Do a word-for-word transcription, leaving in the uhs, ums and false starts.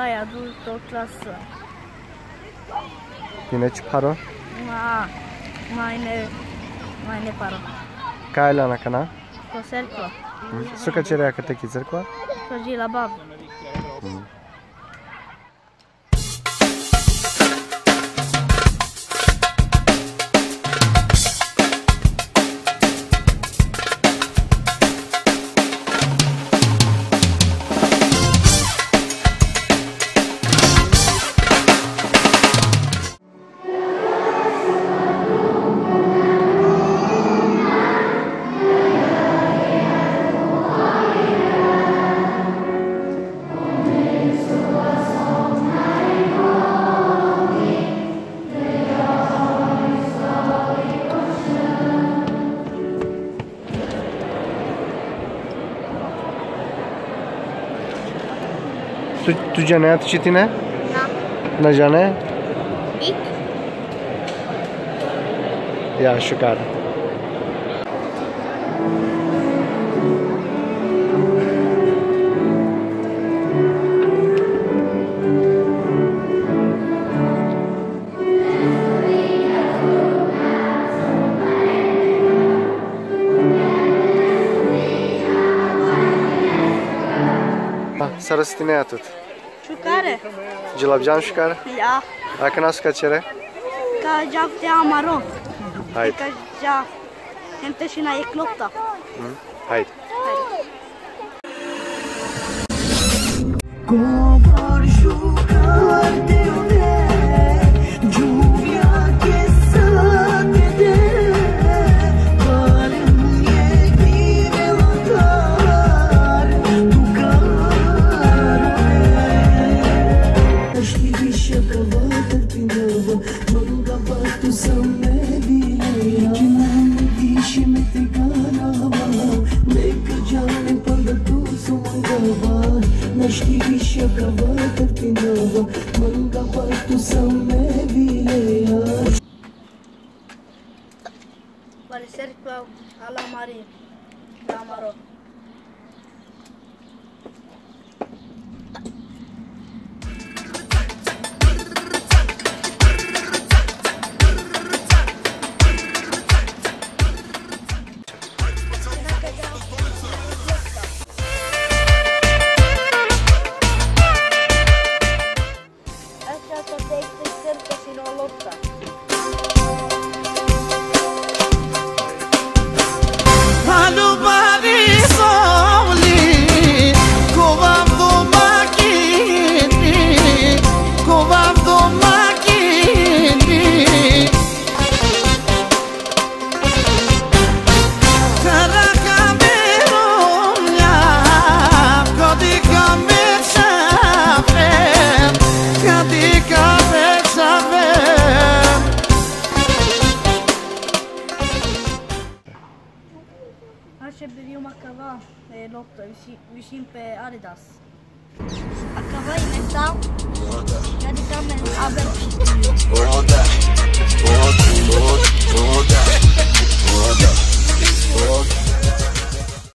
Ai, adulto clasa. Tine ci paro? Ma, ma ne, ma ne paro. Kaj lana kana? Ko cerko. Mm. So ka čere akate ki cerko? Ko džila bab. Mm. Tu, tu džane ato čitine? Na. Na džane? Bik? Ja, šukar. Sar o sine tut? Šukare. Džilabdžan šukar? Ja. Akana so ka čere? Ka džav te amaro. Hajde. Ka džav. Hem te šina jekh lopta. Mhm. Hajde. Hajde. Kobor šukar te ove, džuvja ke sate de, barem jekh dive latar, tu karo e. Našti više kava te pinava, manga ba tu sa me vileja. Džinam više me te garava, neka džane panda tu so manga ba. Našti više kava te pinava, manga ba tu sa me vileja. Vali serkva ala mari, amaro. Ašta te ekte srka sino lopta. Halubari soli, kovavdo makini, kovavdo makini. Kara kameromja, kadi ka me čaver, kadi ka me čaver. Aše biri ma kava, e, lopta, viši-, višin pe Adidas. Akava i metal. Voda. Gadi kamen aber. Voda. Voda. Voda. Voda. Voda. Voda.